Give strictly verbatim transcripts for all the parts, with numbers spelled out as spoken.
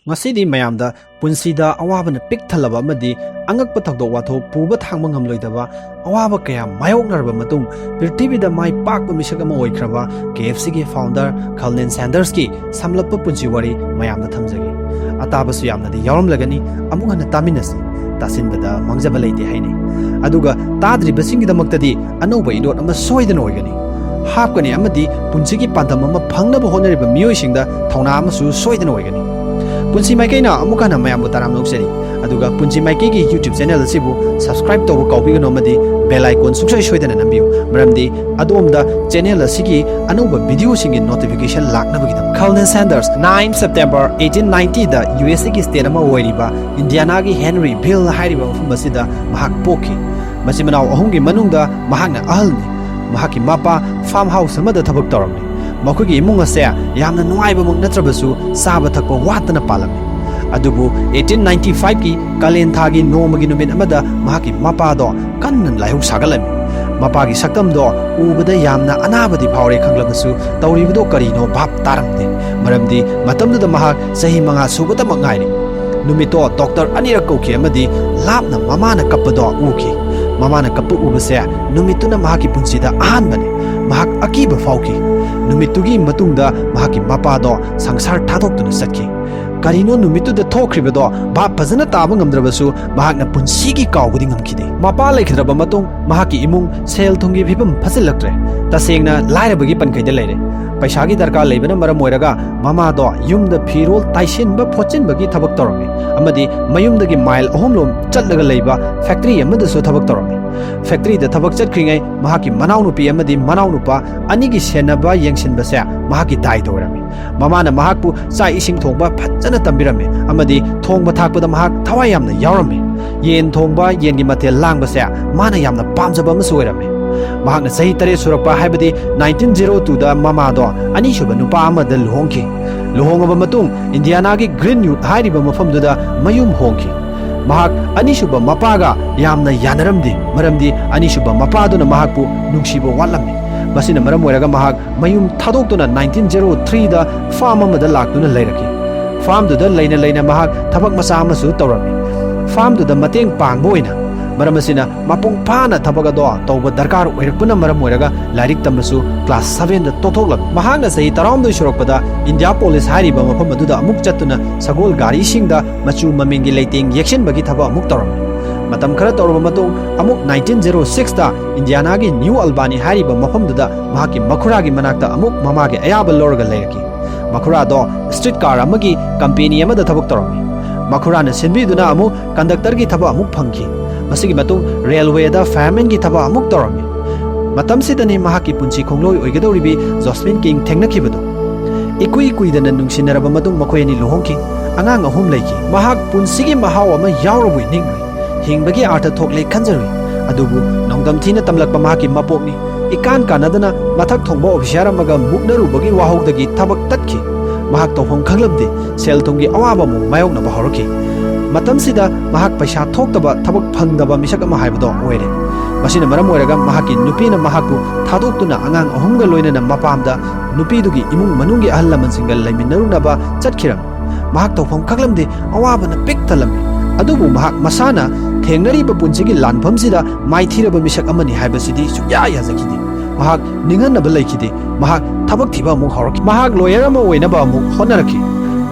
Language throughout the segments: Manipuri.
ꯉꯁꯤꯗꯤ ꯃꯌꯥꯝꯗ ꯄꯨꯟꯁꯤꯗ ꯑꯋꯥꯕꯅ ꯄꯤꯛ ꯊꯜꯂꯕ ꯑꯃꯗꯤ ꯑꯉꯛꯄ ꯊꯧꯗꯣꯛ ꯋꯥꯊꯣꯛ ꯄꯨꯕ ꯊꯥꯡꯕ ꯉꯝꯂꯣꯏꯗꯕ ꯑꯋꯥꯕ ꯀꯌꯥ ꯃꯥꯌꯣꯛꯅꯔꯕ ꯃꯇꯨꯡ, ꯄ꯭ꯔꯤꯊꯤꯕꯤꯗ ꯃꯥꯏ ꯄꯥꯛꯄ ꯃꯤꯁꯛ ꯑꯃ ꯑꯣꯏꯈ꯭ꯔꯕ ꯀꯦ ꯑꯦꯐ ꯁꯤꯒꯤ ꯐꯥꯎꯟꯗꯔ ꯀꯔꯅꯦꯜ ꯁꯦꯟꯗꯔꯁꯀꯤ ꯁꯝꯂꯞꯄ ꯄꯨꯟꯁꯤ ꯋꯥꯔꯤ ꯃꯌꯥꯝꯗ ꯊꯝꯖꯒꯦ꯫ ꯑꯇꯥꯕꯁꯨ ꯌꯥꯝꯅꯗꯤ ꯌꯥꯎꯔꯝꯂꯒꯅꯤ, ꯑꯃꯨꯛ ꯍꯟꯅ ꯇꯥꯃꯤꯟꯅꯁꯤ꯫ ꯇꯥꯁꯤꯟꯕꯗ ꯃꯥꯡꯖꯕ ꯂꯩꯇꯦ ꯍꯥꯏꯅꯩ꯫ ꯑꯗꯨꯒ ꯇꯥꯗ꯭ꯔꯤꯕꯁꯤꯡꯒꯤꯗꯃꯛꯇꯗꯤ ꯑꯅꯧꯕ ꯏꯅꯣꯠ ꯑꯃ ꯁꯣꯏꯗꯅ ꯑꯣꯏꯒꯅꯤ, ꯍꯥꯞꯀꯅꯤ ꯑꯃꯗꯤ ꯄꯨꯟꯁꯤꯒꯤ ꯄꯥꯟꯗꯝ ꯑꯃ ꯐꯪꯅꯕ ꯍꯣꯠꯅꯔꯤꯕ ꯃꯤꯑꯣꯏꯁꯤꯡꯗ ꯊꯧꯅꯥ ꯑꯃꯁꯨ ꯁꯣꯏꯗꯅ ꯑꯣꯏꯒꯅꯤ꯫ ꯄꯨꯟꯁꯤ ꯃꯥꯏꯀꯩꯅ ꯑꯃꯨꯛ ꯍꯟꯅ ꯃꯌꯥꯝꯕꯨ ꯇꯔꯥꯝꯅ ꯑꯣꯛꯆꯔꯤ꯫ ꯑꯗꯨꯒ ꯄꯨꯟꯁꯤ ꯃꯥꯏꯀꯩꯒꯤ YouTube ꯆꯦꯅꯦꯜ ꯑꯁꯤꯕꯨ subscribe ꯇꯧꯕ ꯀꯥꯎꯕꯤꯒꯅꯨ ꯑꯃꯗꯤ bell icon ꯁꯨꯡꯁꯣꯏ ꯁꯣꯏꯗꯅ ꯅꯝꯕꯤꯌꯨ, ꯃꯔꯝꯗꯤ ꯑꯗꯣꯝꯗ ꯆꯦꯅꯦꯜ ꯑꯁꯤꯒꯤ ꯑꯅꯧꯕ ꯚꯤꯗꯤꯑꯣꯁꯤꯡꯒꯤ notification ꯂꯥꯛꯅꯕꯒꯤꯗꯃꯛ꯫ Colonel Sanders, nine September eighteen ninety the U S ꯑꯦꯒꯤ state ꯑꯃ ꯑꯣꯏꯔꯤꯕ ꯏꯟꯗꯤꯌꯥꯅꯥꯒꯤ ꯍꯦꯅꯔꯤꯚꯤꯜ ꯍꯥꯏꯔꯤꯕ ꯃꯐꯝ ꯑꯁꯤꯗ ꯃꯍꯥꯛ ꯄꯣꯛꯈꯤ꯫ ꯃꯆꯤꯟ ꯃꯅꯥꯎ ꯑꯍꯨꯝꯒꯤ ꯃꯅꯨꯡꯗ ꯃꯍꯥꯛꯅ ꯑꯍꯜꯅꯤ꯫ ꯃꯍꯥꯛꯀꯤ ꯃꯄꯥ farm house ꯑꯃꯗ ꯊꯕꯛ ꯇꯧꯔꯝꯃꯤ꯫ ꯃꯈꯣꯏꯒꯤ ꯏꯃꯨꯡ ꯑꯁꯦ ꯌꯥꯝꯅ ꯅꯨꯡꯉꯥꯏꯕꯃꯛ ꯅꯠꯇ꯭ꯔꯕꯁꯨ ꯆꯥꯕ ꯊꯛꯄ ꯋꯥꯠꯇꯅ ꯄꯥꯜꯂꯝꯃꯤ꯫ ꯑꯗꯨꯕꯨ eighteen ninety five ꯀꯤ ꯀꯥꯂꯦꯟ ꯊꯥꯒꯤ ꯅꯣꯡꯃꯒꯤ ꯅꯨꯃꯤꯠ ꯑꯃꯗ ꯃꯍꯥꯛꯀꯤ ꯃꯄꯥꯗꯣ ꯀꯟꯅ ꯂꯥꯏꯍꯧ ꯁꯥꯒꯠꯂꯝꯃꯤ꯫ ꯃꯄꯥꯒꯤ ꯁꯛꯇꯝꯗꯣ ꯎꯕꯗ ꯌꯥꯝꯅ ꯑꯅꯥꯕꯗꯤ ꯐꯥꯎꯔꯦ ꯈꯪꯂꯕꯁꯨ ꯇꯧꯔꯤꯕꯗꯣ ꯀꯔꯤꯅꯣ ꯚꯥꯞ ꯇꯥꯔꯝꯗꯦ, ꯃꯔꯝꯗꯤ ꯃꯇꯝꯗꯨꯗ ꯃꯍꯥꯛ ꯆꯍꯤ ꯃꯉꯥ ꯁꯨꯕꯇꯃꯛ ꯉꯥꯏꯔꯤ꯫ ꯅꯨꯃꯤꯠꯇꯣ ꯗꯣꯛꯇꯔ ꯑꯅꯤꯔꯛ ꯀꯧꯈꯤ ꯑꯃꯗꯤ ꯂꯥꯞꯅ ꯃꯃꯥꯅ ꯀꯞꯄꯗꯣ ꯎꯈꯤ꯫ ꯃꯃꯥꯅ ꯀꯞꯄ ꯎꯕꯁꯦ ꯅꯨꯃꯤꯠꯇꯨꯅ ꯃꯍꯥꯛꯀꯤ ꯄꯨꯟꯁꯤꯗ ꯑꯍꯥꯟꯕꯅꯤ꯫ ꯃꯍꯥꯛ ꯑꯀꯤꯕ ꯐꯥꯎꯈꯤ꯫ ꯅꯨꯃꯤꯠꯇꯨꯒꯤ ꯃꯇꯨꯡꯗ ꯃꯍꯥꯛꯀꯤ ꯃꯄꯥꯗꯣ ꯁꯪꯁꯥꯔ ꯊꯥꯗꯣꯛꯇꯨꯅ ꯆꯠꯈꯤ꯫ ꯀꯔꯤꯅꯣ ꯅꯨꯃꯤꯠꯇꯨꯗ ꯊꯣꯛꯈ꯭ꯔꯤꯕꯗꯣ ꯚꯥꯞ ꯐꯖꯅ ꯇꯥꯕ ꯉꯝꯗ꯭ꯔꯕꯁꯨ ꯃꯍꯥꯛꯅ ꯄꯨꯟꯁꯤꯒꯤ ꯀꯥꯎꯕꯗꯤ ꯉꯝꯈꯤꯗꯦ꯫ ꯃꯄꯥ ꯂꯩꯈꯤꯗ꯭ꯔꯕ ꯃꯇꯨꯡ ꯃꯍꯥꯛꯀꯤ ꯏꯃꯨꯡ ꯁꯦꯜ ꯊꯨꯝꯒꯤ ꯐꯤꯕꯝ ꯐꯖꯤꯜꯂꯛꯇ꯭ꯔꯦ꯫ ꯇꯁꯦꯡꯅ ꯂꯥꯏꯔꯕꯒꯤ ꯄꯟꯈꯩꯗ ꯂꯩꯔꯦ꯫ ꯄꯩꯁꯥꯒꯤ ꯗꯔꯀꯥꯔ ꯂꯩꯕꯅ ꯃꯔꯝ ꯑꯣꯏꯔꯒ ꯃꯃꯥꯗꯣ ꯌꯨꯝꯗ ꯐꯤꯔꯣꯜ ꯇꯥꯏꯁꯤꯟꯕ ꯈꯣꯠꯆꯤꯟꯕꯒꯤ ꯊꯕꯛ ꯇꯧꯔꯝꯃꯤ ꯑꯃꯗꯤ ꯃꯌꯨꯝꯗꯒꯤ ꯃꯥꯏꯜ ꯑꯍꯨꯝ ꯂꯣꯝ ꯆꯠꯂꯒ ꯂꯩꯕ ꯐꯦꯛꯇꯔꯤ ꯑꯃꯗꯁꯨ ꯊꯕꯛ ꯇꯧꯔꯝꯃꯤ꯫ ꯐꯦꯛꯇꯔꯤꯗ ꯊꯕꯛ ꯆꯠꯈ꯭ꯔꯤꯉꯩ ꯃꯍꯥꯛꯀꯤ ꯃꯅꯥꯎꯅꯨꯄꯤ ꯑꯃꯗꯤ ꯃꯅꯥꯎꯅꯨꯄꯥ ꯑꯅꯤꯒꯤ ꯁꯦꯟꯅꯕ ꯌꯦꯡꯁꯤꯟꯕꯁꯦ ꯃꯍꯥꯛꯀꯤ ꯗꯥꯏꯇ ꯑꯣꯏꯔꯝꯃꯤ꯫ ꯃꯃꯥꯅ ꯃꯍꯥꯛꯄꯨ ꯆꯥꯛ ꯏꯁꯤꯡ ꯊꯣꯡꯕ ꯐꯖꯅ ꯇꯝꯕꯤꯔꯝꯃꯤ ꯑꯃꯗꯤ ꯊꯣꯡꯕ ꯊꯥꯛꯄꯗ ꯃꯍꯥꯛ ꯊꯋꯥꯏ ꯌꯥꯝꯅ ꯌꯥꯎꯔꯝꯃꯤ꯫ ꯌꯦꯟ ꯊꯣꯡꯕ, ꯌꯦꯟꯒꯤ ꯃꯊꯦꯜ ꯂꯥꯡꯕꯁꯦ ꯃꯥꯅ ꯌꯥꯝꯅ ꯄꯥꯝꯖꯕ ꯑꯃꯁꯨ ꯑꯣꯏꯔꯝꯃꯤ꯫ ꯃꯍꯥꯛꯅ ꯆꯍꯤ ꯇꯔꯦꯠ ꯁꯨꯔꯛꯄ, ꯍꯥꯏꯕꯗꯤ nineteen zero two ꯗ ꯃꯃꯥꯗꯣ ꯑꯅꯤꯁꯨꯕ ꯅꯨꯄꯥ ꯑꯃꯗ ꯂꯨꯍꯣꯡꯈꯤ꯫ ꯂꯨꯍꯣꯡꯉꯕ ꯃꯇꯨꯡ ꯏꯟꯗꯤꯌꯥꯅꯥꯒꯤ ꯒ꯭ꯔꯤꯟꯋꯨꯗ ꯍꯥꯏꯔꯤꯕ ꯃꯐꯝꯗꯨꯗ ꯃꯌꯨꯝ ꯍꯣꯡꯈꯤ꯫ ꯃꯍꯥꯛ ꯑꯅꯤꯁꯨꯕ ꯃꯄꯥꯒ ꯌꯥꯝꯅ ꯌꯥꯅꯔꯝꯗꯦ, ꯃꯔꯝꯗꯤ ꯑꯅꯤꯁꯨꯕ ꯃꯄꯥꯗꯨꯅ ꯃꯍꯥꯛꯄꯨ ꯅꯨꯡꯁꯤꯕ ꯋꯥꯠꯂꯝꯃꯤ꯫ ꯃꯁꯤꯅ ꯃꯔꯝ ꯑꯣꯏꯔꯒ ꯃꯍꯥꯛ ꯃꯌꯨꯝ ꯊꯥꯗꯣꯛꯇꯨꯅ nineteen zero three ꯗ ꯐꯥꯔꯝ ꯑꯃꯗ ꯂꯥꯛꯇꯨꯅ ꯂꯩꯔꯛꯈꯤ꯫ ꯐꯥꯔꯝꯗꯨꯗ ꯂꯩꯅ ꯂꯩꯅ ꯃꯍꯥꯛ ꯊꯕꯛ ꯃꯆꯥ ꯑꯃꯁꯨ ꯇꯧꯔꯝꯃꯤ꯫ ꯐꯥꯔꯝꯗꯨꯗ ꯃꯇꯦꯡ ꯄꯥꯡꯕ ꯑꯣꯏꯅ, ꯃꯔꯝ ꯑꯁꯤꯅ ꯃꯄꯨꯡ ꯐꯥꯅ ꯊꯕꯛ ꯑꯗꯣ ꯇꯧꯕ ꯗꯔꯀꯥꯔ ꯑꯣꯏꯔꯛꯄꯅ ꯃꯔꯝ ꯑꯣꯏꯔꯒ ꯂꯥꯏꯔꯤꯛ ꯇꯝꯕꯁꯨ ꯀ꯭ꯂꯥꯁ ꯁꯚꯦꯟꯗ ꯇꯣꯛꯊꯣꯛꯂꯝꯃꯤ꯫ ꯃꯍꯥꯛꯅ ꯆꯍꯤ ꯇꯔꯥꯍꯨꯝꯗꯣꯏ ꯁꯨꯔꯛꯄꯗ ꯏꯟꯗꯤꯌꯥ ꯄꯣꯂꯤꯁ ꯍꯥꯏꯔꯤꯕ ꯃꯐꯝ ꯑꯗꯨꯗ ꯑꯃꯨꯛ ꯆꯠꯇꯨꯅ ꯁꯒꯣꯜ ꯒꯥꯔꯤꯁꯤꯡꯗ ꯃꯆꯨ ꯃꯃꯦꯟꯒꯤ ꯂꯩꯇꯦꯡ ꯌꯦꯛꯁꯤꯟꯕꯒꯤ ꯊꯕꯛ ꯑꯃꯨꯛ ꯇꯧꯔꯝꯃꯤ꯫ ꯃꯇꯝ ꯈꯔ ꯇꯧꯔꯕ ꯃꯇꯨꯡ, ꯑꯃꯨꯛ ꯅꯥꯏꯟꯇꯤꯟ ꯖꯦꯔꯣ ꯁꯤꯛꯁꯇ ꯏꯟꯗꯤꯌꯥꯅꯥꯒꯤ ꯅ꯭ꯌꯨ ꯑꯜꯕꯥꯅꯤ ꯍꯥꯏꯔꯤꯕ ꯃꯐꯝꯗꯨꯗ ꯃꯍꯥꯛꯀꯤ ꯃꯈꯨꯔꯥꯒꯤ ꯃꯅꯥꯛꯇ ꯑꯃꯨꯛ ꯃꯃꯥꯒꯤ ꯑꯌꯥꯕ ꯂꯧꯔꯒ ꯂꯩꯔꯛꯈꯤ꯫ ꯃꯈꯨꯔꯥꯗꯣ ꯁ꯭ꯇ꯭ꯔꯤꯠ ꯀꯥꯔ ꯑꯃꯒꯤ ꯀꯝꯄꯦꯅꯤ ꯑꯃꯗ ꯊꯕꯛ ꯇꯧꯔꯝꯃꯤ꯫ ꯃꯈꯨꯔꯥꯅ ꯁꯤꯟꯕꯤꯗꯨꯅ ꯑꯃꯨꯛ ꯀꯟꯗꯛꯇꯔꯒꯤ ꯊꯕꯛ ꯑꯃꯨꯛ ꯐꯪꯈꯤ꯫ ꯃꯁꯤꯒꯤ ꯃꯇꯨꯡ ꯔꯦꯜꯋꯦꯗ ꯐꯥꯌꯔꯃꯦꯟꯒꯤ ꯊꯕꯛ ꯑꯃꯨꯛ ꯇꯧꯔꯝꯃꯤ꯫ ꯃꯇꯝꯁꯤꯗꯅꯤ ꯃꯍꯥꯛꯀꯤ ꯄꯨꯟꯁꯤ ꯈꯣꯡꯂꯣꯏ ꯑꯣꯏꯒꯗꯧꯔꯤꯕꯤ ꯖꯣꯁꯃꯤꯟ ꯀꯤꯡ ꯊꯦꯡꯅꯈꯤꯕꯗꯨ꯫ ꯏꯀꯨꯏ ꯀꯨꯏꯗꯅ ꯅꯨꯡꯁꯤꯅꯔꯕ ꯃꯇꯨꯡ ꯃꯈꯣꯏ ꯑꯅꯤ ꯂꯨꯍꯣꯡꯈꯤ꯫ ꯑꯉꯥꯡ ꯑꯍꯨꯝ ꯂꯩꯈꯤ꯫ ꯃꯍꯥꯛ ꯄꯨꯟꯁꯤꯒꯤ ꯃꯍꯥꯎ ꯑꯃ ꯌꯥꯎꯔꯕꯣꯏ ꯅꯤꯡꯂꯨꯏ꯫ ꯍꯤꯡꯕꯒꯤ ꯑꯥꯔꯊ ꯊꯣꯛꯂꯦ ꯈꯟꯖꯔꯨꯏ꯫ ꯑꯗꯨꯕꯨ ꯅꯣꯡꯗꯝ ꯊꯤꯅ ꯇꯝꯂꯛꯄ ꯃꯍꯥꯛꯀꯤ ꯃꯄꯣꯛꯅꯤ꯫ ꯏꯀꯥꯟ ꯀꯥꯟꯅꯗꯅ ꯃꯊꯛ ꯊꯣꯡꯕ ꯑꯣꯐꯤꯁꯥꯔ ꯑꯃꯒ ꯃꯨꯛꯅꯔꯨꯕꯒꯤ ꯋꯥꯍꯧꯗꯒꯤ ꯊꯕꯛ ꯇꯠꯈꯤ꯫ ꯃꯍꯥꯛ ꯇꯧꯐꯝ ꯈꯪꯂꯝꯗꯦ꯫ ꯁꯦꯜ ꯊꯨꯝꯒꯤ ꯑꯋꯥꯕ ꯑꯃꯨꯛ ꯃꯥꯌꯣꯛꯅꯕ ꯍꯧꯔꯛꯈꯤ꯫ ꯃꯇꯝꯁꯤꯗ ꯃꯍꯥꯛ ꯄꯩꯁꯥ ꯊꯣꯛꯇꯕ, ꯊꯕꯛ ꯐꯪꯗꯕ ꯃꯤꯁꯛ ꯑꯃ ꯍꯥꯏꯕꯗꯣ ꯑꯣꯏꯔꯦ꯫ ꯃꯁꯤꯅ ꯃꯔꯝ ꯑꯣꯏꯔꯒ ꯃꯍꯥꯛꯀꯤ ꯅꯨꯄꯤꯅ ꯃꯍꯥꯛꯄꯨ ꯊꯥꯗꯣꯛꯇꯨꯅ ꯑꯉꯥꯡ ꯑꯍꯨꯝꯒ ꯂꯣꯏꯅꯅ ꯃꯄꯥꯝꯗ ꯅꯨꯄꯤꯗꯨꯒꯤ ꯏꯃꯨꯡ ꯃꯅꯨꯡꯒꯤ ꯑꯍꯜ ꯂꯃꯟꯁꯤꯡꯒ ꯂꯩꯃꯤꯟꯅꯔꯨꯅꯕ ꯆꯠꯈꯤꯔꯝꯃꯤ꯫ ꯃꯍꯥꯛ ꯇꯧꯐꯝ ꯈꯪꯂꯝꯗꯦ꯫ ꯑꯋꯥꯕꯅ ꯄꯤꯛ ꯊꯜꯂꯝꯃꯤ꯫ ꯑꯗꯨꯕꯨ ꯃꯍꯥꯛ ꯃꯁꯥꯅ ꯊꯦꯡꯅꯔꯤꯕ ꯄꯨꯟꯁꯤꯒꯤ ꯂꯥꯟꯐꯝꯁꯤꯗ ꯃꯥꯏꯊꯤꯔꯕ ꯃꯤꯁꯛ ꯑꯃꯅꯤ ꯍꯥꯏꯕꯁꯤꯗꯤ ꯁꯨꯛꯌꯥ ꯌꯥꯖꯈꯤꯗꯦ꯫ ꯃꯍꯥꯛ ꯅꯤꯡꯍꯟꯅꯕ ꯂꯩꯈꯤꯗꯦ꯫ ꯃꯍꯥꯛ ꯊꯕꯛ ꯊꯤꯕ ꯑꯃꯨꯛ ꯍꯧꯔꯛꯈꯤ꯫ ꯃꯍꯥꯛ ꯂꯣꯌꯔ ꯑꯃ ꯑꯣꯏꯅꯕ ꯑꯃꯨꯛ ꯍꯣꯠꯅꯔꯛꯈꯤ꯫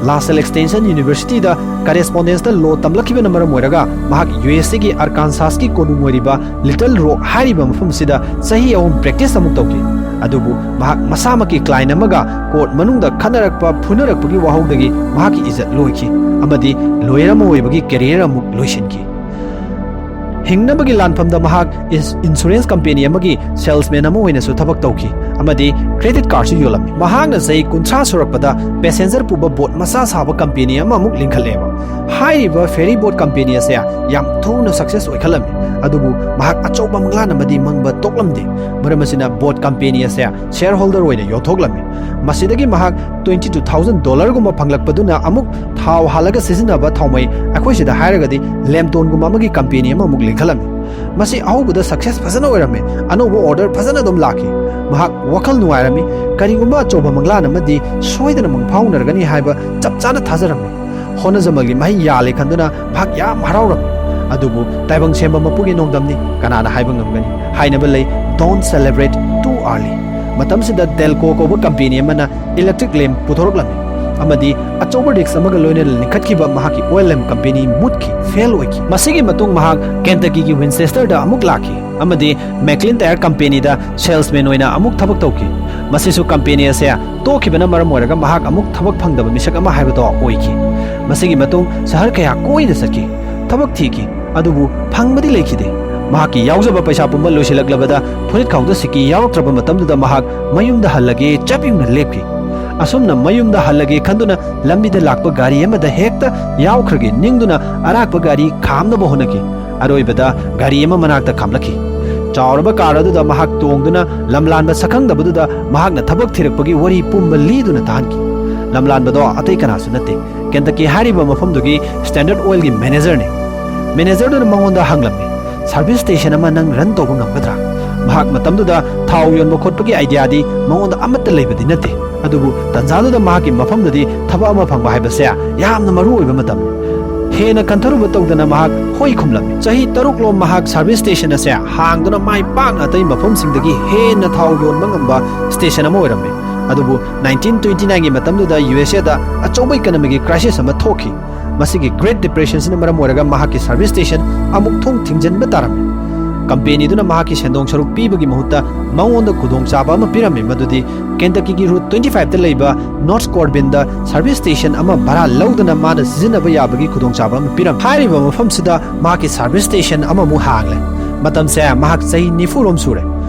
ꯂꯥꯁꯦꯜ ꯑꯦꯛꯁꯇꯦꯟꯁꯟ ꯌꯨꯅꯤꯚꯔꯁꯤꯇꯤꯗ ꯀꯔꯦꯁꯄꯣꯟꯗꯦꯟꯁꯇ ꯂꯣ ꯇꯝꯂꯛꯈꯤꯕꯅ ꯃꯔꯝ ꯑꯣꯏꯔꯒ ꯃꯍꯥꯛ ꯌꯨ ꯑꯦꯁ ꯑꯦꯒꯤ ꯑꯥꯔꯀꯥꯟꯁꯥꯁꯀꯤ ꯀꯣꯅꯨꯡ ꯑꯣꯏꯔꯤꯕ ꯂꯤꯇꯜ ꯔꯣꯛ ꯍꯥꯏꯔꯤꯕ ꯃꯐꯝ ꯑꯁꯤꯗ ꯆꯍꯤ ꯑꯍꯨꯝ ꯄ꯭ꯔꯦꯛꯇꯤꯁ ꯑꯃꯨꯛ ꯇꯧꯈꯤ꯫ ꯑꯗꯨꯕꯨ ꯃꯍꯥꯛ ꯃꯁꯥꯃꯛꯀꯤ ꯀ꯭ꯂꯥꯏꯟ ꯑꯃꯒ ꯀꯣꯔꯠ ꯃꯅꯨꯡꯗ ꯈꯠꯅꯔꯛꯄ, ꯐꯨꯅꯔꯛꯄꯒꯤ ꯋꯥꯍꯧꯗꯒꯤ ꯃꯍꯥꯛꯀꯤ ꯏꯖꯠ ꯂꯣꯏꯈꯤ ꯑꯃꯗꯤ ꯂꯣꯌꯔ ꯑꯃ ꯑꯣꯏꯕꯒꯤ ꯀꯦꯔꯤꯌꯔ ꯑꯃꯨꯛ ꯂꯣꯏꯁꯤꯟꯈꯤ꯫ ꯍꯤꯡꯅꯕꯒꯤ ꯂꯥꯟꯐꯝꯗ ꯃꯍꯥꯛ ꯏꯟꯁ-, ꯏꯟꯁꯨꯔꯦꯟꯁ ꯀꯝꯄꯦꯅꯤ ꯑꯃꯒꯤ ꯁꯦꯜꯁꯃꯦꯟ ꯑꯃ ꯑꯣꯏꯅꯁꯨ ꯊꯕꯛ ꯇꯧꯈꯤ ꯑꯃꯗꯤ ꯀ꯭ꯔꯦꯗꯤꯠ ꯀꯥꯔꯗꯁꯨ ꯌꯣꯜꯂꯝꯃꯤ꯫ ꯃꯍꯥꯛꯅ ꯆꯍꯤ ꯀꯨꯟꯊ꯭ꯔꯥ ꯁꯨꯔꯛꯄꯗ ꯄꯦꯁꯦꯟꯖꯔ ꯄꯨꯕ ꯕꯣꯠ ꯃꯆꯥ ꯁꯥꯕ ꯀꯝꯄꯦꯅꯤ ꯑꯃꯃꯨꯛ ꯂꯤꯡꯈꯠꯂꯦꯕ꯫ ꯍꯥꯏꯔꯤꯕ ꯐꯦꯔꯤ ꯕꯣꯠ ꯀꯝꯄꯦꯅꯤ ꯑꯁꯦ ꯌꯥꯝ ꯊꯨꯅ ꯁꯛꯁꯦꯁ ꯑꯣꯏꯈꯠꯂꯝꯃꯤ꯫ ꯑꯗꯨꯕꯨ ꯃꯍꯥꯛ ꯑꯆꯧꯕ ꯃꯪꯂꯥꯟ ꯑꯃꯗꯤ ꯃꯪꯕ ꯇꯣꯛꯂꯝꯗꯦ꯫ ꯃꯔꯝ ꯑꯁꯤꯅ ꯕꯣꯠ ꯀꯝꯄꯦꯅꯤ ꯑꯁꯦ ꯁꯤꯌꯔ ꯍꯣꯜꯗꯔ ꯑꯣꯏꯅ ꯌꯣꯟꯊꯣꯛꯂꯝꯃꯤ꯫ ꯃꯁꯤꯗꯒꯤ ꯃꯍꯥꯛ ꯇ꯭ꯋꯦꯟꯇꯤ ꯇꯨ ꯊꯥꯎꯖꯟ ꯗꯣꯂꯔꯒꯨꯝꯕ ꯐꯪꯂꯛꯄꯗꯨꯅ ꯑꯃꯨꯛ ꯊꯥꯎ ꯍꯥꯜꯂꯒ ꯁꯤꯖꯤꯟꯅꯕ ꯊꯥꯎꯃꯩ, ꯑꯩꯈꯣꯏ ꯁꯤꯗ ꯍꯥꯏꯔꯒꯗꯤ ꯂꯦꯝꯇꯣꯟꯒꯨꯝꯕ ꯑꯃꯒꯤ ꯀꯝꯄꯦꯅꯤ ꯑꯃꯃꯨꯛ ꯂꯤꯡꯈꯠꯂꯝꯃꯤ꯫ ꯃꯁꯤ ꯑꯍꯧꯕꯗ ꯁꯛꯁꯦꯁ ꯐꯖꯅ ꯑꯣꯏꯔꯝꯃꯤ꯫ ꯑꯅꯧꯕ ꯑꯣꯔꯗꯔ ꯐꯖꯅ ꯑꯗꯨꯝ ꯂꯥꯛꯈꯤ꯫ ꯃꯍꯥꯛ ꯋꯥꯈꯜ ꯅꯨꯡꯉꯥꯏꯔꯝꯃꯤ꯫ ꯀꯔꯤꯒꯨꯝꯕ ꯑꯆꯧꯕ ꯃꯪꯂꯥꯟ ꯑꯃꯗꯤ ꯁꯣꯏꯗꯅ ꯃꯪꯐꯥꯎꯅꯔꯒꯅꯤ ꯍꯥꯏꯕ ꯆꯞ ꯆꯥꯅ ꯊꯥꯖꯔꯝꯃꯤ꯫ ꯍꯣꯠꯅꯖꯃꯜꯒꯤ ꯃꯍꯩ ꯌꯥꯜꯂꯦ ꯈꯟꯗꯨꯅ ꯃꯍꯥꯛ ꯌꯥꯝ ꯍꯔꯥꯎꯔꯝꯃꯤ꯫ ꯑꯗꯨꯕꯨ ꯇꯥꯏꯕꯪ ꯁꯦꯝꯕ ꯃꯄꯨꯒꯤ ꯅꯣꯡꯗꯝꯅꯤ, ꯀꯅꯥꯅ ꯍꯥꯏꯕ ꯉꯝꯒꯅꯤ? ꯍꯥꯏꯅꯕ ꯂꯩ, "Don't celebrate too early"꯫ ꯃꯇꯝꯁꯤꯗ ꯗꯦꯜꯀꯣ ꯀꯧꯕ ꯀꯝꯄꯦꯅꯤ ꯑꯃꯅ ꯏꯂꯦꯛꯇ꯭ꯔꯤꯛ ꯂꯦꯝꯞ ꯄꯨꯊꯣꯔꯛꯂꯝꯃꯤ ꯑꯃꯗꯤ ꯑꯆꯧꯕ ꯔꯤꯁꯛ ꯑꯃꯒ ꯂꯣꯏꯅꯅ ꯂꯤꯡꯈꯠꯈꯤꯕ ꯃꯍꯥꯛꯀꯤ ꯑꯣꯏꯜ ꯂꯦꯝꯞ ꯀꯝꯄꯦꯅꯤ ꯃꯨꯠꯈꯤ, ꯐꯦꯜ ꯑꯣꯏꯈꯤ꯫ ꯃꯁꯤꯒꯤ ꯃꯇꯨꯡ ꯃꯍꯥꯛ ꯀꯦꯟꯇꯀꯤꯒꯤ ꯋꯤꯟꯆꯦꯁꯇꯔꯗ ꯑꯃꯨꯛ ꯂꯥꯛꯈꯤ ꯑꯃꯗꯤ ꯃꯦꯛꯂꯤꯟ ꯇꯥꯌꯔ ꯀꯝꯄꯦꯅꯤꯗ ꯁꯦꯜꯁꯃꯦꯟ ꯑꯣꯏꯅ ꯑꯃꯨꯛ ꯊꯕꯛ ꯇꯧꯈꯤ꯫ ꯃꯁꯤꯁꯨ ꯀꯝꯄꯦꯅꯤ ꯑꯁꯦ ꯇꯣꯛꯈꯤꯕꯅ ꯃꯔꯝ ꯑꯣꯏꯔꯒ ꯃꯍꯥꯛ ꯑꯃꯨꯛ ꯊꯕꯛ ꯐꯪꯗꯕ ꯃꯤꯁꯛ ꯑꯃ ꯍꯥꯏꯕꯗꯣ ꯑꯣꯏꯈꯤ꯫ ꯃꯁꯤꯒꯤ ꯃꯇꯨꯡ ꯁꯍꯔ ꯀꯌꯥ ꯀꯣꯏꯅ ꯆꯠꯈꯤ, ꯊꯕꯛ ꯊꯤꯈꯤ, ꯑꯗꯨꯕꯨ ꯐꯪꯕꯗꯤ ꯂꯩꯈꯤꯗꯦ꯫ ꯃꯍꯥꯛꯀꯤ ꯌꯥꯎꯖꯕ ꯄꯩꯁꯥ ꯄꯨꯝꯕ ꯂꯣꯏꯁꯤꯜꯂꯛꯂꯕꯗ ꯐꯨꯔꯤꯠ ꯈꯥꯎꯗ ꯁꯤꯀꯤ ꯌꯥꯎꯔꯛꯇ꯭ꯔꯕ ꯃꯇꯝꯗꯨꯗ ꯃꯍꯥꯛ ꯃꯌꯨꯝꯗ ꯍꯜꯂꯒꯦ ꯆꯞ ꯌꯨꯡꯅ ꯂꯦꯞꯈꯤ꯫ ꯑꯁꯨꯝꯅ ꯃꯌꯨꯝꯗ ꯍꯜꯂꯒꯦ ꯈꯟꯗꯨꯅ ꯂꯝꯕꯤꯗ ꯂꯥꯛꯄ ꯒꯥꯔꯤ ꯑꯃꯗ ꯍꯦꯛꯇ ꯌꯥꯎꯈ꯭ꯔꯒꯦ ꯅꯤꯡꯗꯨꯅ ꯑꯔꯥꯛꯄ ꯒꯥꯔꯤ ꯈꯥꯝꯅꯕ ꯍꯣꯠꯅꯈꯤ꯫ ꯑꯔꯣꯏꯕꯗ ꯒꯥꯔꯤ ꯑꯃ ꯃꯅꯥꯛꯇ ꯈꯥꯝꯂꯛꯈꯤ꯫ ꯆꯥꯎꯔꯕ ꯀꯥꯔ ꯑꯗꯨꯗ ꯃꯍꯥꯛ ꯇꯣꯡꯗꯨꯅ ꯂꯝꯂꯥꯟꯕ ꯁꯛꯈꯪꯗꯕꯗꯨꯗ ꯃꯍꯥꯛꯅ ꯊꯕꯛ ꯊꯤꯔꯛꯄꯒꯤ ꯋꯥꯔꯤ ꯄꯨꯝꯕ ꯂꯤꯗꯨꯅ ꯇꯥꯍꯟꯈꯤ꯫ ꯂꯝꯂꯥꯟꯕꯗꯣ ꯑꯇꯩ ꯀꯅꯥꯁꯨ ꯅꯠꯇꯦ, ꯀꯦꯟꯇꯀꯤ ꯍꯥꯏꯔꯤꯕ ꯃꯐꯝꯗꯨꯒꯤ ꯁ꯭ꯇꯦꯟꯗꯔꯠ ꯑꯣꯏꯜꯒꯤ ꯃꯦꯅꯦꯖꯔꯅꯤ꯫ ꯃꯦꯅꯦꯖꯔꯗꯨꯅ ꯃꯉꯣꯟꯗ ꯍꯪꯂꯝꯃꯤ, "ꯁꯥꯔꯚꯤꯁ ꯁ꯭ꯇꯦꯁꯟ ꯑꯃ ꯅꯪ ꯔꯟ ꯇꯧꯕ ꯉꯝꯒꯗ꯭ꯔꯥ?" ꯃꯍꯥꯛ ꯃꯇꯝꯗꯨꯗ ꯊꯥꯎ ꯌꯣꯟꯕ ꯈꯣꯠꯄꯒꯤ ꯑꯥꯏꯗꯤꯌꯥꯗꯤ ꯃꯉꯣꯟꯗ ꯑꯃꯠꯇ ꯂꯩꯕꯗꯤ ꯅꯠꯇꯦ꯫ ꯑꯗꯨꯕꯨ ꯇꯟꯖꯥꯗꯨꯗ ꯃꯍꯥꯛꯀꯤ ꯃꯐꯝꯗꯗꯤ ꯊꯕꯛ ꯑꯃ ꯐꯪꯕ ꯍꯥꯏꯕꯁꯦ ꯌꯥꯝꯅ ꯃꯔꯨ ꯑꯣꯏꯕ ꯃꯇꯝꯅꯤ꯫ ꯍꯦꯟꯅ ꯈꯟꯊꯔꯨꯕ ꯇꯧꯗꯅ ꯃꯍꯥꯛ ꯍꯣꯏ ꯈꯨꯝꯂꯝꯃꯤ꯫ ꯆꯍꯤ ꯇꯔꯨꯛꯂꯣꯝ ꯃꯍꯥꯛ ꯁꯥꯔꯚꯤꯁ ꯁ꯭ꯇꯦꯁꯟ ꯑꯁꯦ ꯍꯥꯡꯗꯨꯅ ꯃꯥꯏ ꯄꯥꯛꯅ ꯑꯇꯩ ꯃꯐꯝꯁꯤꯡꯗꯒꯤ ꯍꯦꯟꯅ ꯊꯥꯎ ꯌꯣꯟꯕ ꯉꯝꯕ ꯁ꯭ꯇꯦꯁꯟ ꯑꯃ ꯑꯣꯏꯔꯝꯃꯤ꯫ ꯑꯗꯨꯕꯨ ꯅꯥꯏꯟꯇꯤꯟ ꯇ꯭ꯋꯦꯟꯇꯤ ꯅꯥꯏꯟꯒꯤ ꯃꯇꯝꯗꯨꯗ ꯌꯨ ꯑꯦꯁ ꯑꯦꯗ ꯑꯆꯧꯕ ꯏꯀꯅꯣꯃꯤꯒꯤ ꯀ꯭ꯔꯥꯏꯁꯤꯁ ꯑꯃ ꯊꯣꯛꯈꯤ꯫ ꯃꯁꯤꯒꯤ ꯒ꯭ꯔꯦꯠ ꯗꯤꯄ꯭ꯔꯦꯁꯟꯁꯤꯅ ꯃꯔꯝ ꯑꯣꯏꯔꯒ ꯃꯍꯥꯛꯀꯤ ꯁꯥꯔꯚꯤꯁ ꯁ꯭ꯇꯦꯁꯟ ꯑꯃꯨꯛ ꯊꯣꯡ ꯊꯤꯡꯖꯤꯟꯕ ꯇꯥꯔꯝꯃꯤ꯫ ꯀꯝꯄꯦꯅꯤꯗꯨꯅ ꯃꯍꯥꯛꯀꯤ ꯁꯦꯟꯗꯣꯡ ꯁꯔꯨꯛ ꯄꯤꯕꯒꯤ ꯃꯍꯨꯠꯇ ꯃꯉꯣꯟꯗ ꯈꯨꯗꯣꯡꯆꯥꯕ ꯑꯃ ꯄꯤꯔꯝꯃꯤ, ꯃꯗꯨꯗꯤ ꯀꯦꯟꯇꯀꯤꯒꯤ ꯔꯨꯠ ꯇ꯭ꯋꯦꯟꯇꯤ ꯐꯥꯏꯚꯇ ꯂꯩꯕ ꯅꯣꯔꯠ ꯀꯣꯔꯕꯤꯟꯗ ꯁꯥꯔꯚꯤꯁ ꯁ꯭ꯇꯦꯁꯟ ꯑꯃ ꯚꯔꯥ ꯂꯧꯗꯅ ꯃꯥꯅ ꯁꯤꯖꯤꯟꯅꯕ ꯌꯥꯕꯒꯤ ꯈꯨꯗꯣꯡꯆꯥꯕ ꯑꯃ ꯄꯤꯔꯝꯃꯤ꯫ ꯍꯥꯏꯔꯤꯕ ꯃꯐꯝꯁꯤꯗ ꯃꯍꯥꯛꯀꯤ ꯁꯥꯔꯚꯤꯁ ꯁ꯭ꯇꯦꯁꯟ ꯑꯃꯃꯨꯛ ꯍꯥꯡꯂꯦ꯫ ꯃꯇꯝꯁꯦ ꯃꯍꯥꯛ ꯆꯍꯤ ꯅꯤꯐꯨ ꯔꯣꯝ ꯁꯨꯔꯦ꯫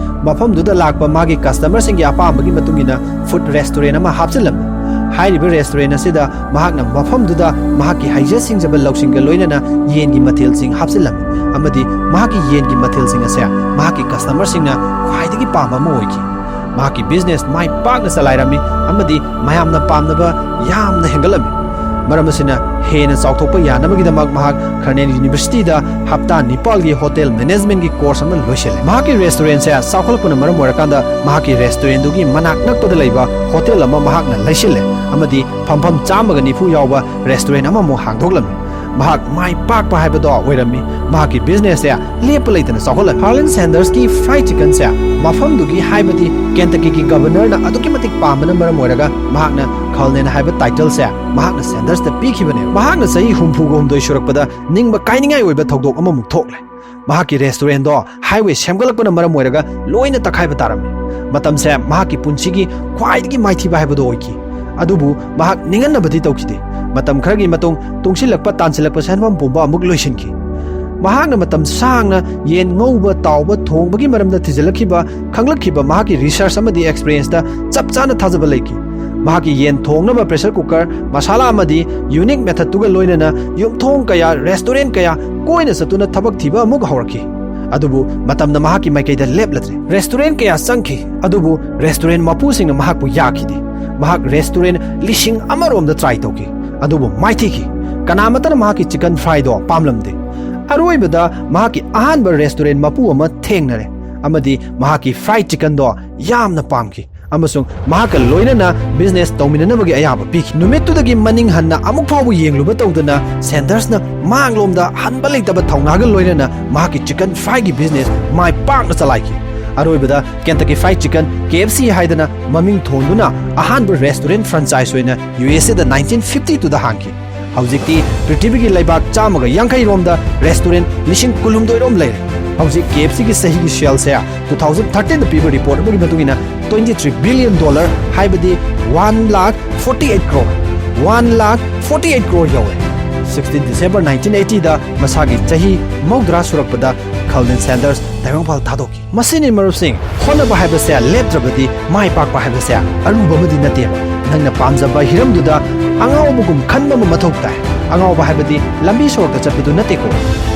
ꯃꯐꯝꯗꯨꯗ ꯂꯥꯛꯄ ꯃꯥꯒꯤ ꯀꯁꯇꯃꯔꯁꯤꯡꯒꯤ ꯑꯄꯥꯝꯕꯒꯤ ꯃꯇꯨꯡ ꯏꯟꯅ ꯐꯨꯗ ꯔꯦꯁꯇꯨꯔꯦꯟ ꯑꯃ ꯍꯥꯞꯆꯤꯜꯂꯝꯃꯤ꯫ ꯍꯥꯏꯔꯤꯕ ꯔꯦꯁꯇꯨꯔꯦꯟ ꯑꯁꯤꯗ ꯃꯍꯥꯛꯅ ꯃꯐꯝꯗꯨꯗ ꯃꯍꯥꯛꯀꯤ ꯍꯩꯖ ꯁꯤꯡꯖꯕ ꯂꯧꯁꯤꯡꯒ ꯂꯣꯏꯅꯅ ꯌꯦꯟꯒꯤ ꯃꯊꯦꯜꯁꯤꯡ ꯍꯥꯞꯆꯤꯜꯂꯝꯃꯤ ꯑꯃꯗꯤ ꯃꯍꯥꯛꯀꯤ ꯌꯦꯟꯒꯤ ꯃꯊꯦꯜꯁꯤꯡ ꯑꯁꯦ ꯃꯍꯥꯛꯀꯤ ꯀꯁꯇꯃꯔꯁꯤꯡꯅ ꯈ꯭ꯋꯥꯏꯗꯒꯤ ꯄꯥꯝꯕ ꯑꯃ ꯑꯣꯏꯈꯤ꯫ ꯃꯍꯥꯛꯀꯤ ꯕꯤꯖꯤꯅꯦꯁ ꯃꯥꯏ ꯄꯥꯛꯅ ꯆꯂꯥꯏꯔꯝꯃꯤ ꯑꯃꯗꯤ ꯃꯌꯥꯝꯅ ꯄꯥꯝꯅꯕ ꯌꯥꯝꯅ ꯍꯦꯟꯒꯠꯂꯝꯃꯤ꯫ ꯃꯔꯝ ꯑꯁꯤꯅ, ꯍꯦꯟꯅ ꯆꯥꯎꯊꯣꯛꯄ ꯌꯥꯅꯕꯒꯤꯗꯃꯛ ꯃꯍꯥꯛ ꯈꯔꯅꯦꯜ ꯌꯨꯅꯤꯚꯔꯁꯤꯇꯤꯗ ꯍꯞꯇꯥ ꯅꯤꯄꯥꯜꯒꯤ ꯍꯣꯇꯦꯜ ꯃꯦꯅꯦꯖꯃꯦꯟꯒꯤ ꯀꯣꯔꯁ ꯑꯃ ꯂꯣꯏꯁꯤꯜꯂꯦ꯫ ꯃꯍꯥꯛꯀꯤ ꯔꯦꯁꯇꯨꯔꯦꯟꯁꯦ ꯆꯥꯎꯈꯠꯂꯛꯄꯅ ꯃꯔꯝ ꯑꯣꯏꯔꯀꯥꯟꯗ ꯃꯍꯥꯛꯀꯤ ꯔꯦꯁꯇꯨꯔꯦꯟꯗꯨꯒꯤ ꯃꯅꯥꯛ ꯅꯛꯄꯗ ꯂꯩꯕ ꯍꯣꯇꯦꯜ ꯑꯃ ꯃꯍꯥꯛꯅ ꯂꯩꯁꯤꯜꯂꯦ ꯑꯃꯗꯤ ꯐꯝꯐꯝ ꯆꯥꯝꯃꯒ ꯅꯤꯐꯨ ꯌꯥꯎꯕ ꯔꯦꯁꯇꯨꯔꯦꯟ ꯑꯃꯃꯨꯛ ꯍꯥꯡꯗꯣꯛꯂꯝꯃꯤ꯫ ꯃꯍꯥꯛ ꯃꯥꯏ ꯄꯥꯛꯄ ꯍꯥꯏꯕꯗꯣ ꯑꯣꯏꯔꯝꯃꯤ꯫ ꯃꯍꯥꯛꯀꯤ ꯕꯤꯖꯤꯅꯦꯁꯁꯦ ꯂꯦꯞꯄ ꯂꯩꯇꯅ ꯆꯥꯎꯈꯠꯂꯝꯃꯤ꯫ ꯍꯥꯔꯂꯦꯟ ꯁꯦꯟꯗꯔꯁꯀꯤ ꯐ꯭ꯔꯥꯏ ꯆꯤꯀꯟꯁꯦ ꯃꯐꯝꯗꯨꯒꯤ, ꯍꯥꯏꯕꯗꯤ ꯀꯦꯟꯇꯀꯤꯒꯤ ꯒꯕꯔꯅꯔꯅ ꯑꯗꯨꯛꯀꯤ ꯃꯇꯤꯛ ꯄꯥꯝꯕꯅ ꯃꯔꯝ ꯑꯣꯏꯔꯒ ꯃꯍꯥꯛꯅ ꯈꯜꯅꯦꯟ ꯍꯥꯏꯕ ꯇꯥꯏꯇꯜꯁꯦ ꯃꯍꯥꯛꯅ ꯁꯦꯟꯗꯔꯁꯇ ꯄꯤꯈꯤꯕꯅꯦ꯫ ꯃꯍꯥꯛꯅ ꯆꯍꯤ ꯍꯨꯝꯐꯨꯒ ꯍꯨꯝꯗꯣꯏ ꯁꯨꯔꯛꯄꯗ ꯅꯤꯡꯕ ꯀꯥꯏꯅꯤꯡꯉꯥꯏ ꯑꯣꯏꯕ ꯊꯧꯗꯣꯛ ꯑꯃꯃꯨꯛ ꯊꯣꯛꯂꯦ꯫ ꯃꯍꯥꯛꯀꯤ ꯔꯦꯁꯇꯨꯔꯦꯟꯗꯣ ꯍꯥꯏꯋꯦ ꯁꯦꯝꯒꯠꯂꯛꯄꯅ ꯃꯔꯝ ꯑꯣꯏꯔꯒ ꯂꯣꯏꯅ ꯇꯛꯈꯥꯏꯕ ꯇꯥꯔꯝꯃꯤ꯫ ꯃꯇꯝꯁꯦ ꯃꯍꯥꯛꯀꯤ ꯄꯨꯟꯁꯤꯒꯤ ꯈ꯭ꯋꯥꯏꯗꯒꯤ ꯃꯥꯏꯊꯤꯕ ꯍꯥꯏꯕꯗꯨ ꯑꯣꯏꯈꯤ꯫ ꯑꯗꯨꯕꯨ ꯃꯍꯥꯛ ꯅꯤꯡꯍꯟꯅꯕꯗꯤ ꯇꯧꯈꯤꯗꯦ꯫ ꯃꯇꯝ ꯈꯔꯒꯤ ꯃꯇꯨꯡ ꯇꯨꯡꯁꯤꯜꯂꯛꯄ ꯇꯥꯟꯁꯤꯜꯂꯛꯄ ꯁꯦꯟꯐꯝ ꯄꯨꯝꯕ ꯑꯃꯨꯛ ꯂꯣꯏꯁꯤꯟꯈꯤ꯫ ꯃꯍꯥꯛꯅ ꯃꯇꯝ ꯁꯥꯡꯅ ꯌꯦꯟ ꯉꯧꯕ, ꯇꯥꯎꯕ, ꯊꯣꯡꯕꯒꯤ ꯃꯔꯝꯗ ꯊꯤꯖꯤꯜꯂꯛꯈꯤꯕ, ꯈꯪꯂꯛꯈꯤꯕ ꯃꯍꯥꯛꯀꯤ ꯔꯤꯁꯔꯆ ꯑꯃꯗꯤ ꯑꯦꯛꯁꯄꯤꯔꯤꯌꯦꯟꯁꯇ ꯆꯞ ꯆꯥꯅ ꯊꯥꯖꯕ ꯂꯩꯈꯤ꯫ ꯃꯍꯥꯛꯀꯤ ꯌꯦꯟ ꯊꯣꯡꯅꯕ ꯄ꯭ꯔꯦꯁꯔ ꯀꯨꯀꯔ, ꯃꯁꯥꯂꯥ ꯑꯃꯗꯤ ꯌꯨꯅꯤꯛ ꯃꯦꯊꯠꯇꯨꯒ ꯂꯣꯏꯅꯅ ꯌꯨꯝꯊꯣꯡ ꯀꯌꯥ, ꯔꯦꯁꯇꯨꯔꯦꯟ ꯀꯌꯥ ꯀꯣꯏꯅ ꯆꯠꯇꯨꯅ ꯊꯕꯛ ꯊꯤꯕ ꯑꯃꯨꯛ ꯍꯧꯔꯛꯈꯤ꯫ ꯑꯗꯨꯕꯨ ꯃꯇꯝꯅ ꯃꯍꯥꯛꯀꯤ ꯃꯥꯏꯀꯩꯗ ꯂꯦꯞꯂꯗ꯭ꯔꯦ꯫ ꯔꯦꯁꯇꯨꯔꯦꯟ ꯀꯌꯥ ꯆꯪꯈꯤ, ꯑꯗꯨꯕꯨ ꯔꯦꯁꯇꯨꯔꯦꯟ ꯃꯄꯨꯁꯤꯡꯅ ꯃꯍꯥꯛꯄꯨ ꯌꯥꯈꯤꯗꯦ꯫ ꯃꯍꯥꯛ ꯔꯦꯁꯇꯨꯔꯦꯟ ꯂꯤꯁꯤꯡ ꯑꯃꯔꯣꯝꯗ ꯇ꯭ꯔꯥꯏ ꯇꯧꯈꯤ, ꯑꯗꯨꯕꯨ ꯃꯥꯏꯊꯤꯈꯤ꯫ ꯀꯅꯥꯃꯠꯇꯅ ꯃꯍꯥꯛꯀꯤ ꯆꯤꯀꯟ ꯐ꯭ꯔꯥꯏꯗꯣ ꯄꯥꯝꯂꯝꯗꯦ꯫ ꯑꯔꯣꯏꯕꯗ ꯃꯍꯥꯛꯀꯤ ꯑꯍꯥꯟꯕ ꯔꯦꯁꯇꯨꯔꯦꯟ ꯃꯄꯨ ꯑꯃ ꯊꯦꯡꯅꯔꯦ ꯑꯃꯗꯤ ꯃꯍꯥꯛꯀꯤ ꯐ꯭ꯔꯥꯏ ꯆꯤꯀꯟꯗꯣ ꯌꯥꯝꯅ ꯄꯥꯝꯈꯤ ꯑꯃꯁꯨꯡ ꯃꯍꯥꯛꯀ ꯂꯣꯏꯅꯅ ꯕꯤꯖꯤꯅꯦꯁ ꯇꯧꯃꯤꯟꯅꯅꯕꯒꯤ ꯑꯌꯥꯕ ꯄꯤꯈꯤ꯫ ꯅꯨꯃꯤꯠꯇꯨꯗꯒꯤ ꯃꯅꯤꯡ ꯍꯟꯅ ꯑꯃꯨꯛ ꯐꯥꯎꯕ ꯌꯦꯡꯂꯨꯕ ꯇꯧꯗꯅ ꯁꯦꯟꯗꯔꯁꯅ ꯃꯥꯡꯂꯣꯝꯗ ꯍꯟꯕ ꯂꯩꯇꯕ ꯊꯧꯅꯥꯒ ꯂꯣꯏꯅꯅ ꯃꯍꯥꯛꯀꯤ ꯆꯤꯀꯟ ꯐ꯭ꯔꯥꯏꯒꯤ ꯕꯤꯖꯤꯅꯦꯁ ꯃꯥꯏ ꯄꯥꯛꯅ ꯆꯂꯥꯏꯈꯤ꯫ ꯑꯔꯣꯏꯕꯗ ꯀꯦꯟꯇꯀꯤ ꯐ꯭ꯔꯥꯏ ꯆꯤꯀꯟ, ꯀꯦ ꯑꯦꯐ ꯁꯤ ꯍꯥꯏꯗꯅ ꯃꯃꯤꯡ ꯊꯣꯟꯗꯨꯅ ꯑꯍꯥꯟꯕ ꯔꯦꯁꯇꯨꯔꯦꯟ ꯐ꯭ꯔꯥꯟꯆꯥꯏꯁ ꯑꯣꯏꯅ ꯌꯨ ꯑꯦꯁ ꯑꯦꯗ ꯅꯥꯏꯟꯇꯤꯟ ꯐꯤꯐꯇꯤ ꯇꯨꯗ ꯍꯥꯡꯈꯤ꯫ ꯍꯧꯖꯤꯛꯇꯤ ꯄ꯭ꯔꯤꯊꯤꯕꯤꯒꯤ ꯂꯩꯕꯥꯛ ꯆꯥꯝꯃꯒ ꯌꯥꯡꯈꯩ ꯔꯣꯝꯗ ꯔꯦꯁꯇꯨꯔꯦꯟ ꯂꯤꯁꯤꯡ ꯀꯨꯟꯍꯨꯝꯗꯣꯏ ꯔꯣꯝ ꯂꯩꯔꯦ꯫ ꯍꯧꯖꯤꯛ ꯀꯦ ꯑꯦꯐ ꯁꯤꯒꯤ ꯆꯍꯤꯒꯤ ꯁꯦꯜꯁꯦ ꯇꯨ ꯊꯥꯎꯖꯟ ꯊꯥꯔꯇꯤꯟꯗ ꯄꯤꯕ ꯔꯤꯄꯣꯔꯠ ꯑꯃꯒꯤ ꯃꯇꯨꯡ ꯏꯟꯅ twenty three billion dollar, ꯍꯥꯏꯕꯗꯤ one lakh forty eight crore, one lakh forty eight crore ꯌꯧꯔꯦ꯫ Sixteen December nineteen eighty ꯗ ꯃꯁꯥꯒꯤ ꯆꯍꯤ ꯃꯧꯗ꯭ꯔꯥ ꯁꯨꯔꯛꯄꯗ ꯈꯜꯅꯦꯟ ꯁꯦꯟꯗꯔꯁ ꯇꯥꯏꯕꯪꯄꯥꯜ ꯊꯥꯗꯣꯛꯈꯤ꯫ ꯃꯁꯤꯅꯤ ꯃꯔꯨꯞꯁꯤꯡ, ꯍꯣꯠꯅꯕ ꯍꯥꯏꯕꯁꯦ ꯂꯦꯞꯇ꯭ꯔꯕꯗꯤ ꯃꯥꯏ ꯄꯥꯛꯄ ꯍꯥꯏꯕꯁꯦ ꯑꯔꯨꯕ ꯑꯃꯗꯤ ꯅꯠꯇꯦꯕ꯫ ꯅꯪꯅ ꯄꯥꯝꯖꯕ ꯍꯤꯔꯝꯗꯨꯗ ꯑꯉꯥꯎꯕꯒꯨꯝ ꯈꯟꯕ ꯑꯃ ꯃꯊꯧ ꯇꯥꯏ꯫ ꯑꯉꯥꯎꯕ ꯍꯥꯏꯕꯗꯤ ꯂꯝꯕꯤ ꯁꯣꯔꯣꯛꯇ ꯆꯠꯄꯗꯨ ꯅꯠꯇꯦꯀꯣ꯫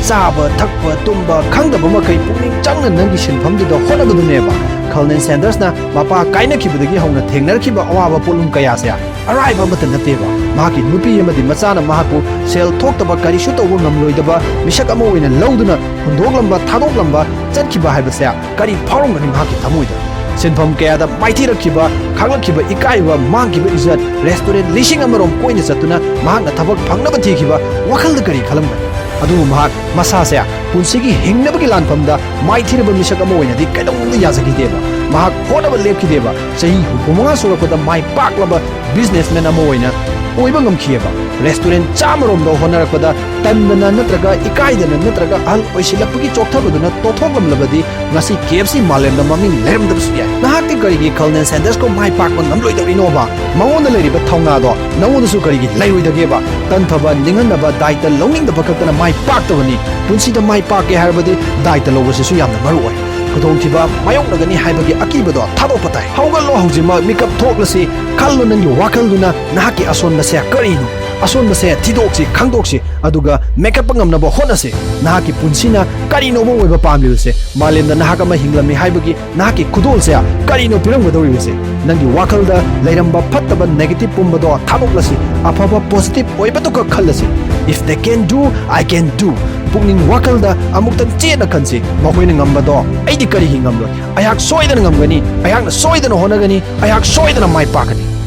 ꯆꯥꯕ, ꯊꯛꯄ, ꯇꯨꯝꯕ ꯈꯪꯗꯕ ꯃꯈꯩ ꯄꯨꯛꯅꯤꯡ ꯆꯪꯅ ꯅꯪꯒꯤ ꯁꯤꯟꯐꯝꯗꯨꯗ ꯍꯣꯠꯅꯕꯗꯨꯅꯦꯕ꯫ ꯀꯔꯅꯦꯜ ꯁꯦꯟꯗꯔꯁꯅ ꯃꯄꯥ ꯀꯥꯏꯅꯈꯤꯕꯗꯒꯤ ꯍꯧꯅ ꯊꯦꯡꯅꯔꯛꯈꯤꯕ ꯑꯋꯥꯕ ꯄꯣꯠꯂꯨꯝ ꯀꯌꯥꯁꯦ ꯑꯔꯥꯏꯕ ꯑꯃꯠꯇ ꯅꯠꯇꯦꯕ꯫ ꯃꯍꯥꯛꯀꯤ ꯅꯨꯄꯤ ꯑꯃꯗꯤ ꯃꯆꯥꯅ ꯃꯍꯥꯛꯄꯨ ꯁꯦꯜ ꯊꯣꯛꯇꯕ, ꯀꯔꯤꯁꯨ ꯇꯧꯕ ꯉꯝꯂꯣꯏꯗꯕ ꯃꯤꯁꯛ ꯑꯃ ꯑꯣꯏꯅ ꯂꯧꯗꯨꯅ ꯍꯨꯟꯗꯣꯛꯂꯝꯕ, ꯊꯥꯗꯣꯛꯂꯝꯕ, ꯆꯠꯈꯤꯕ ꯍꯥꯏꯕꯁꯦ ꯀꯔꯤ ꯐꯥꯎꯔꯝꯒꯅꯤ ꯃꯍꯥꯛꯀꯤ ꯊꯃꯣꯏꯗ? ꯁꯤꯟꯐꯝ ꯀꯌꯥꯗ ꯃꯥꯏꯊꯤꯔꯛꯈꯤꯕ, ꯈꯥꯡꯂꯛꯈꯤꯕ ꯏꯀꯥꯏꯕ, ꯃꯥꯡꯈꯤꯕ ꯏꯖꯠ, ꯔꯦꯁꯇꯨꯔꯦꯟ ꯂꯤꯁꯤꯡ ꯑꯃꯔꯣꯝ ꯀꯣꯏꯅ ꯆꯠꯇꯨꯅ ꯃꯍꯥꯛꯅ ꯊꯕꯛ ꯐꯪꯅꯕ ꯊꯤꯈꯤꯕ, ꯋꯥꯈꯜꯗ ꯀꯔꯤ ꯈꯜꯂꯝꯒꯅꯤ? ꯑꯗꯨꯕꯨ ꯃꯍꯥꯛ ꯃꯁꯥꯁꯦ ꯄꯨꯟꯁꯤꯒꯤ ꯍꯤꯡꯅꯕꯒꯤ ꯂꯥꯟꯐꯝꯗ ꯃꯥꯏꯊꯤꯔꯕ ꯃꯤꯁꯛ ꯑꯃ ꯑꯣꯏꯅꯗꯤ ꯀꯩꯗꯧꯅꯨꯡꯗ ꯌꯥꯖꯈꯤꯗꯦꯕ꯫ ꯃꯍꯥꯛ ꯍꯣꯠꯅꯕ ꯂꯦꯞꯈꯤꯗꯦꯕ꯫ ꯆꯍꯤ ꯍꯨꯝꯐꯨ ꯃꯉꯥ ꯁꯨꯔꯛꯄꯗ ꯃꯥꯏ ꯄꯥꯛꯂꯕ ꯕꯤꯖꯤꯅꯦꯁꯃꯦꯟ ꯑꯃ ꯑꯣꯏꯅ ꯑꯣꯏꯕ ꯉꯝꯈꯤꯑꯕ꯫ ꯔꯦꯁꯇꯨꯔꯦꯟ ꯆꯥꯝꯃꯔꯣꯝꯗ ꯍꯣꯠꯅꯔꯛꯄꯗ ꯇꯟꯗꯅ ꯅꯠꯇ꯭ꯔꯒ ꯏꯀꯥꯏꯗꯅ ꯅꯠꯇ꯭ꯔꯒ ꯑꯍꯜ ꯑꯣꯏꯁꯤꯜꯂꯛꯄꯒꯤ ꯆꯣꯛꯊꯕꯗꯨꯅ ꯇꯣꯛꯊꯣꯛꯂꯝꯂꯕꯗꯤ ꯉꯁꯤ ꯀꯦ ꯑꯦꯐ ꯁꯤ ꯃꯥꯂꯦꯝꯗ ꯃꯃꯤꯡ ꯂꯩꯔꯝꯗꯕꯁꯨ ꯌꯥꯏ꯫ ꯅꯍꯥꯛꯇꯤ ꯀꯔꯤꯒꯤ ꯀꯔꯅꯦꯜ ꯁꯦꯟꯗꯔꯁꯀꯨꯝ ꯃꯥꯏ ꯄꯥꯛꯄ ꯉꯝꯂꯣꯏꯗꯧꯔꯤꯅꯣꯕ? ꯃꯉꯣꯟꯗ ꯂꯩꯔꯤꯕ ꯊꯧꯅꯥꯗꯣ ꯅꯉꯣꯟꯗꯁꯨ ꯀꯔꯤꯒꯤ ꯂꯩꯔꯣꯏꯗꯒꯦꯕ? ꯇꯟꯊꯕ, ꯅꯤꯡꯍꯟꯅꯕ, ꯗꯥꯏꯇ ꯂꯧꯅꯤꯡꯗꯕ ꯈꯛꯇꯅ ꯃꯥꯏ ꯄꯥꯛꯇꯕꯅꯤ꯫ ꯄꯨꯟꯁꯤꯗ ꯃꯥꯏ ꯄꯥꯛꯀꯦ ꯍꯥꯏꯔꯕꯗꯤ ꯗꯥꯏꯇ ꯂꯧꯕꯁꯤꯁꯨ ꯌꯥꯝꯅ ꯃꯔꯨ ꯑꯣꯏ꯫ ꯈꯨꯗꯣꯡꯊꯤꯕ ꯃꯥꯌꯣꯛꯅꯒꯅꯤ ꯍꯥꯏꯕꯒꯤ ꯑꯀꯤꯕꯗꯣ ꯊꯥꯗꯣꯛꯄ ꯇꯥꯏ꯫ ꯍꯧꯒꯠꯂꯣ, ꯍꯧꯖꯤꯛꯃꯛ ꯃꯤꯀꯞ ꯊꯣꯛꯂꯁꯤ꯫ ꯈꯜꯂꯣ, ꯅꯪꯒꯤ ꯋꯥꯈꯜꯗꯨꯅ ꯅꯍꯥꯛꯀꯤ ꯑꯁꯣꯟꯕꯁꯦ ꯀꯔꯤꯅꯣ? ꯑꯁꯣꯟꯕꯁꯦ ꯊꯤꯗꯣꯛꯁꯤ, ꯈꯪꯗꯣꯛꯁꯤ, ꯑꯗꯨꯒ ꯃꯦꯀꯠꯄ ꯉꯝꯅꯕ ꯍꯣꯠꯅꯁꯤ꯫ ꯅꯍꯥꯛꯀꯤ ꯄꯨꯟꯁꯤꯅ ꯀꯔꯤꯅꯣꯕ ꯑꯣꯏꯕ ꯄꯥꯝꯂꯤꯕꯁꯦ? ꯃꯥꯂꯦꯝꯗ ꯅꯍꯥꯛ ꯑꯃ ꯍꯤꯡꯂꯝꯃꯤ ꯍꯥꯏꯕꯒꯤ ꯅꯍꯥꯛꯀꯤ ꯈꯨꯗꯣꯜꯁꯦ ꯀꯔꯤꯅꯣ ꯄꯤꯔꯝꯒꯗꯧꯔꯤꯕꯁꯦ? ꯅꯪꯒꯤ ꯋꯥꯈꯜꯗ ꯂꯩꯔꯝꯕ ꯐꯠꯇꯕ ꯅꯦꯒꯦꯇꯤꯚ ꯄꯨꯝꯕꯗꯣ ꯊꯥꯗꯣꯛꯂꯁꯤ, ꯑꯐꯕ positive ꯑꯣꯏꯕꯗꯨꯈꯛ ꯈꯜꯂꯁꯤ꯫ If they can do, I can do꯫ ꯄꯨꯛꯅꯤꯡ ꯋꯥꯈꯜꯗ ꯑꯃꯨꯛꯇꯪ ꯆꯦꯠꯅ ꯈꯟꯁꯤ, ꯃꯈꯣꯏꯅ ꯉꯝꯕꯗꯣ ꯑꯩꯗꯤ ꯀꯔꯤꯒꯤ ꯉꯝꯂꯣꯏ? ꯑꯩꯍꯥꯛ ꯁꯣꯏꯗꯅ ꯉꯝꯒꯅꯤ, ꯑꯩꯍꯥꯛꯅ ꯁꯣꯏꯗꯅ ꯍꯣꯠꯅꯒꯅꯤ, ꯑꯩꯍꯥꯛ ꯁꯣꯏꯗꯅ ꯃꯥꯏ ꯄꯥꯛꯀꯅꯤ꯫